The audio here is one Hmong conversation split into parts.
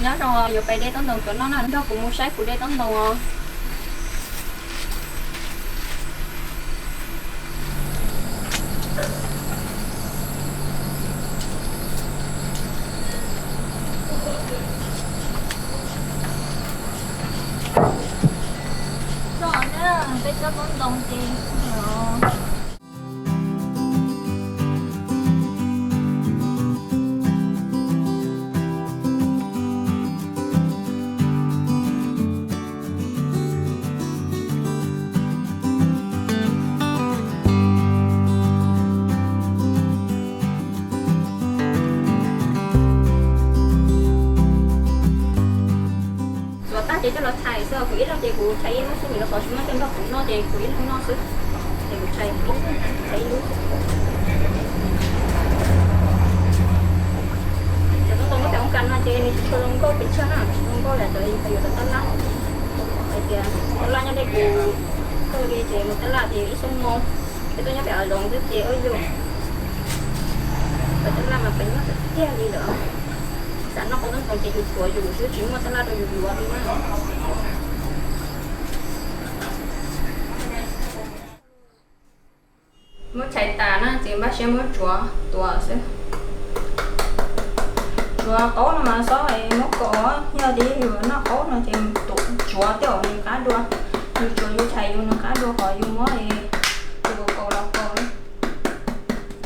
Nyob zoo, yuav pais de taub ntoo tuav noj na, nrog kuv mus saib kuv de taub ntoo os. Tso na, peb cov taub ntoo ces Txuas tag ces coj los tshais xwb, kuv ib leeg ces kuv tshais ib lub xwb, nim no qhov tsis muaj coj nrog kuv noj ces kuv ib leeg noj xwb. Ces kuv tshais, tshais ib lub. Cov taub ntoo nyob pem hoob kas no ces nws tsis tshua zoo nkauj pes tsawg na, tsis zoo nkauj li cov uas yuav rau tab laj. Hais tias tab laj nyob deb kuv kawg li ces mus tab laj ces ib xuab moos, peb tuaj nyob pem hav zoov xwb ces ua yus pem tab laj mas pem nyob tiag tiag li lawm. Xav noj qhov taub ntoo ces yus tuav yus xwb, tsis muaj tab laj rau yus yuav li na. Muab tshais tas na ces npaj siab muab tsuav tuav xwb. Tsuav qaub no mas xob muab kaus, yog tias yus noj qaub no ces tsuav tej zaum nws qab dua. Yus tsuav yus tshais yus nws qab dua qhov yus muab tus kaus los kaus.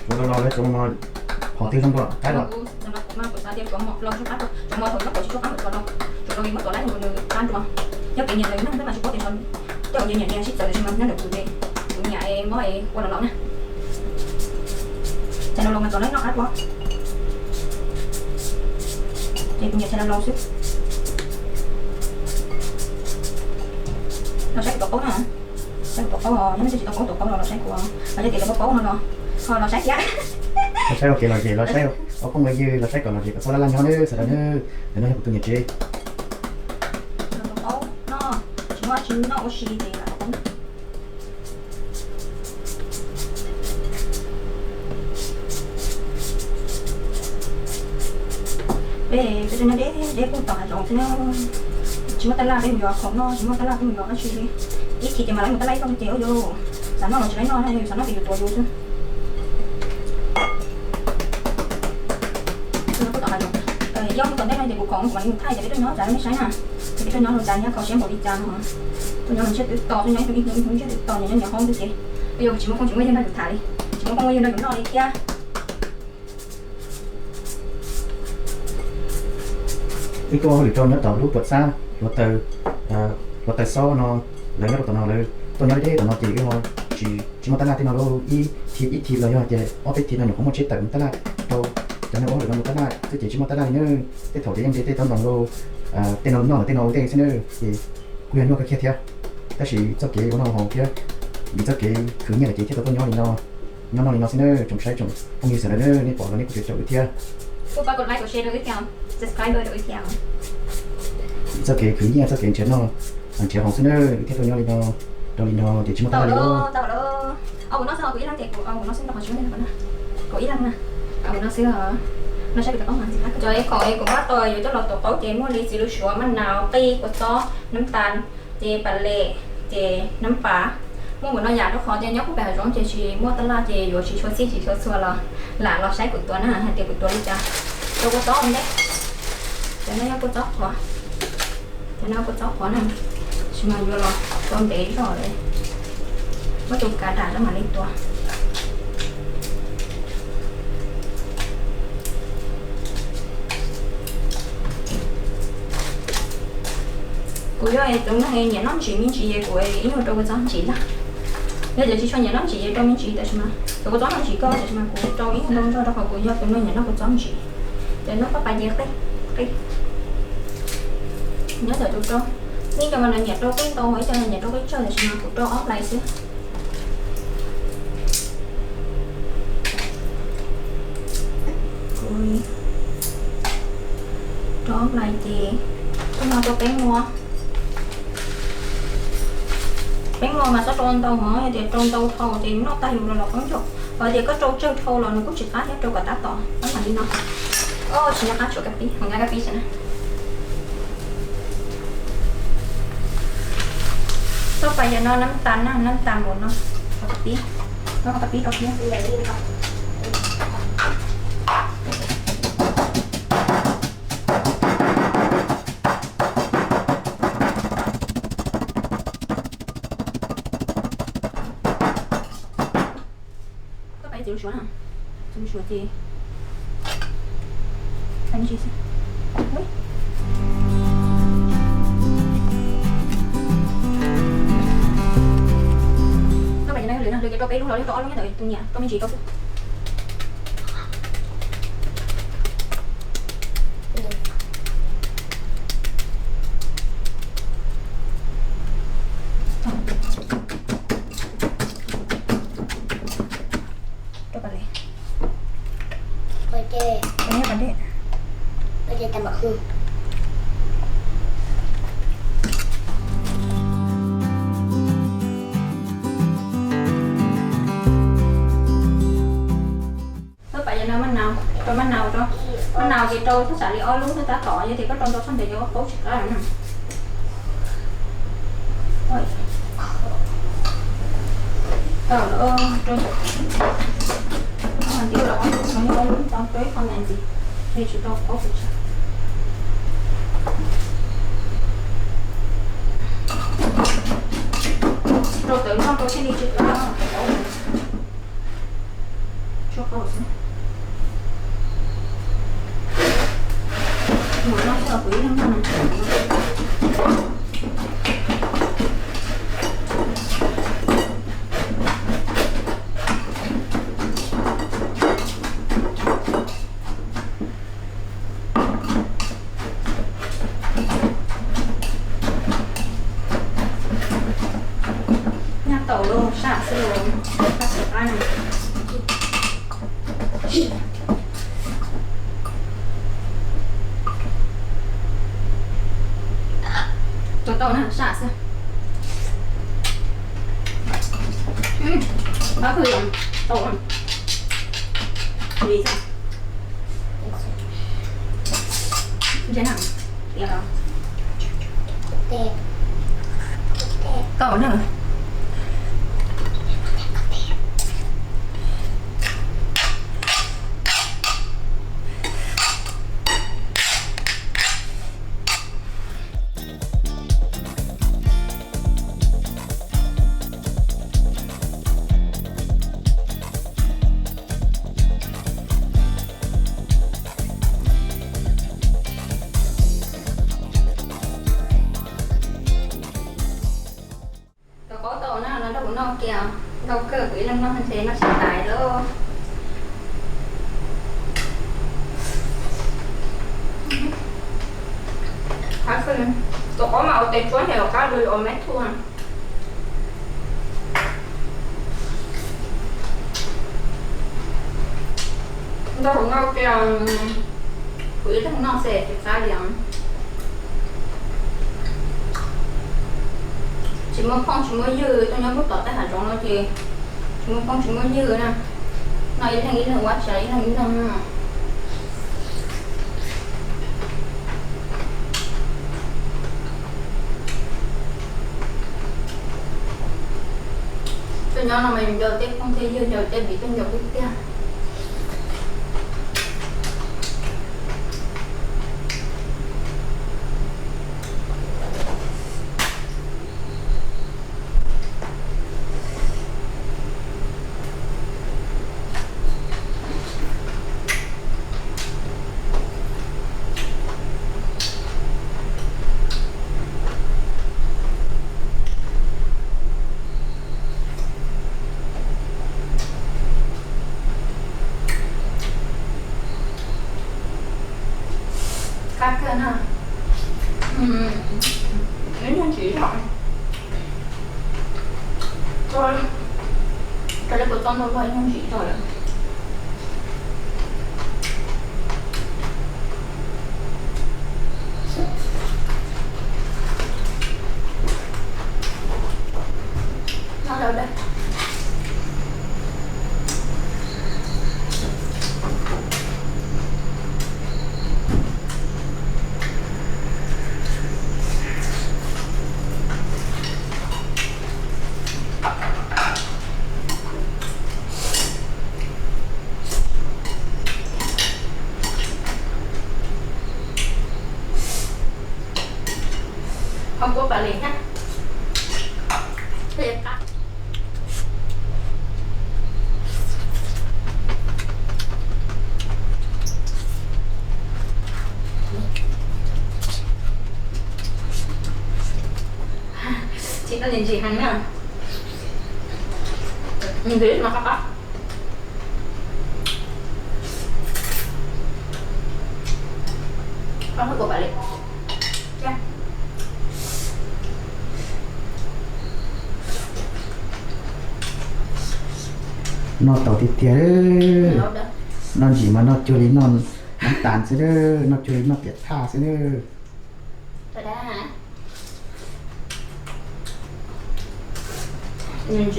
Tsuav los los, tsuav mos mos, qhov twg zoo dua qab dua. Kuv xav tias tsuav mos los tsuav qab dua, tsuav mos thaum nyob kaum tsis tshua qab, tsuav los, tsuav los vim muab tuav lawm nws qab dua. Yog kev nyiam ntawm yus na, peb mas tsis paub tias tej zaum nyiam nyiam sib txawv, tiam sis mas nyob ntawm kuv ces kuv nyiam es muab es ua los los na. Tshais los los mas txaus noj qab dua. Ces kuv nyiam tshais los los xwb. Los saib kuv tuav qaub na. Saib kuv tuav qaub os, yog nej tsis tau paub tuav qaub los los saib kuv, los yog tias lawv paub paub no los ho los saib thiab. Los saib ua ke los ces los saib ob phooj ywg los saib kom los ces kom txhob laj laj nyob nawb sawv daws nawb. Ntawm no yog kuv tus niam tsev. Los tuav qaub noj, tsis muaj tsis noj ua si ces lam tuav qaub na. Peb, peb nyob deb deb puag tom hav zoov xwb na, tsis muaj tab laj peb mus yuav khoom noj, tsis muaj tab laj peb mus yuav dab tsi li. Ib chim ces mam li mus tab laj ib zaug ces ua yus xav noj los tsis tau noj na, yus xav noj ces yus tuav yus xwb. Peb nyob puag tom hav zoov, yog mus tom ntej no ces kuv khoom kuv mam li mus thaij ces peb tuaj nyob cas nej saib na. Ces peb tuaj nyob zoo cas, nyob kho siab npaum li cas no. Tuaj nyob ntshiab twb to, tuaj nyob ib hnub ib hnub ib hnub ntshiab twb to, nyob nyob niam hoob xwb ces ua yus tsis muaj phooj tsis muaj ywg nrog yus tham li, tsis muaj phooj muaj ywg nrog yus noj li thiab. Wb tuaj hauj lwm rau nyob tom lub tuam txhab hluav taws, hluav taws xob no, lawv nyob rau tom no, lawv tuaj nyob deb deb tom no ces wb ho tsis, tsis muaj tab laj tej no lauj. Ib thib ib thib los yog hais tias ob peb thib no nyuam qhuav muaj tsheb tawm mus tab laj rau cov neeg ua hauj lwm no mus tab laj xwb ces tsis muaj tab laj li na. Tej thaum ces yeej de tej taub ntoo lauj, tej no noj los tej no ua ntej xwb na, ces kuj yog nyuaj kawg kiag thiab. Tab sis txoj kev ua noj haus thiab, vim txoj kev khwv nyiaj lawm ces thiaj tau tuaj nyob li no, nyob noj li no xwb na. Tsoom saib tsoom phooj ywg sawv daws na, nej pom los nej kuj caum caum wb thiab. Kuj pab kom like kom share rau wb thiab, subscribe rau wb thiab. Vim txoj kev khwv nyiaj txoj kev nrhiav noj nrhiav haus xwb na, wb thiaj tuaj nyob li no, rau li no ces tsis muaj tab laj li lauj. Tau lawm. Au, kuv noj xwb, kuv ib leeg ces kuv, au, kuv noj xwb, nrog qhov tsis muaj neeg noj. Kuv ib leeg na. Au, kuv noj xwb os. Noj saib kuv cov qaub mas ntxim qab. Cov khoom es kuv npaj tau yuav coj los tuav qaub ces muaj li txiv lws suav, maj nau, qij, kua txob, nab tas, ces pas les, ces nab pas. Muaj npaum no yam rau qhov tias nyob puag pem hav zoov ces tsis muaj tab laj ces yuav tsis tshua txhij tsis tshua txhua los lam los saib kuv tuav na hais tias kuv tuav li cas. Rau kua txob ua ntej. Cov no yog kua txob qhuav. Cov no kua txob qhuav na, tab sis mas yuav los tau ntev zog lawm, muab tus kav dam rau mam li tuav. Kuv yog tus neeg nyiam noj ntsim me ntsis es kuv ib nyuag rau kua txob ntsim ntag. Yog tias tsis tshua nyiam noj ntsim es rau me ntsis, tab sis mas tus kua txob noj ntsim kawg, tab sis mas kuv rau ib nyuag ntau ntau rau qhov kuv yog tus neeg nyiam noj kua txob ntsim. Ces noj paj pas ces qij, qij. Nyob ntawm tus rau, ib co mas lawv nyiam rau qij ntau, ib co nyiam rau qij tsawg, tab sis mas kuv rau ob nplais xwb. Kuv rau ob nplais ces kuv no rau peb muag. Peb muag mas txhob rau ntau hos, yog tias rau ntau dhau ces noj tag yus los los poob ncauj. Ho tias koj rau tsawg dhau los nws kuj tsis qab thiab, rau kom tab tom, tab tom li no. Tsis nyob qab, tshuav kab pib, ho nqa kab pib saib na. Pais yam no nab tas na, nab tas npaum no, rau qhov pib, rau qhov pib rau thiab. Koj pais txiv lub suav na, txiv lub suav ces pais me ntsis xwb. Koj pais ces no yog lwm no, lwm ces rau peb lub los yog rau ob lub nyob ntawd tus niam rau me ntsis rau xwb. Rau pam li. Pam li. Pam li. Tab pam yam no maj nau, rau maj nau, rau maj nau ces rau thaj tsam li ob lub xwb tab tom, yog tias koj rau ntau tshaj ntev ces ua qaub tsis qab lawm na. Tau lawm, rau hais tias rau ob lub, rau ib qho ntawm ntxiv, es tsis tau qaub tsis. Rau tawv noj rau thiaj li tsis qab. Tsuag qaub xwb. Mus noj xwb los kuv ib leeg noj na. Nyaj taus lauj, sab xwb lauj, sab xwb qab na. Tau tau na, sab xwb. Qab kawg, tau. Ntse na, tias los tau na. Cov qaub tau na, los nrog kuv noj kiag, ntau kawg, kuv ib leeg noj ntshe noj tsis tag lauj. Qab kawg, tus qaub mas ua tes tsuab ntshe yuav qab dua yuav ua meb thuj na. Ntau hauv no kiag, kuv ib leeg noj xwb tsis qab li os. Tsis muaj phooj tsis muaj ywg, tuaj nyob npuab tom tej hav zoov no ces tsis muaj phooj tsis muaj ywg na. Noj ib leeg ib leeg ua, tsis ib leeg ib leeg na. Tuaj nyob no mas yus nco tej phooj tej ywg, nco tej viv tej ncaus tiag tiag. Qab kawg na. Ib nyuag ntsim zog. Raws li kuv tau ntau ib nyuag ntsim zog lawm. Hau kua pam li thiab. Tsis tau ntsim ntsim heev na. Ntsim mas qab qab. Qab kua pam li. Noj tau tiag tiag. Noj ntsim mas noj cuag li noj nab tas xwb, noj cuag li noj tiam thaj xwb. Noj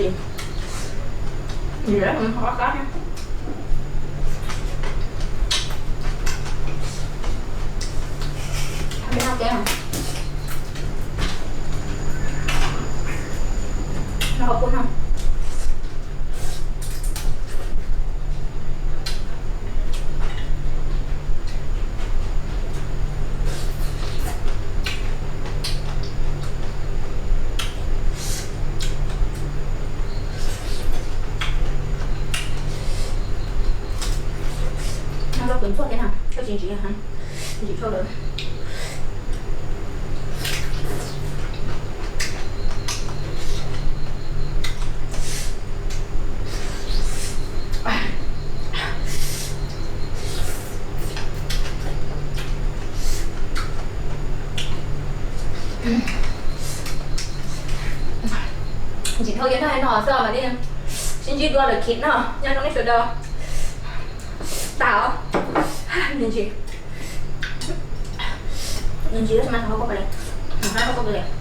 loj kawg ntxuaj thiab na, koj tsis ntsim heev, ntsim dhau lawm. Ntsim dhau yog noj no xwb mas thiaj sib ntsib dua lawm khiv no nyob zoo nej sawv daws. Tas os. Ntsim, ntsim tab sis mas qhov kua pam li, qhov kua pam li.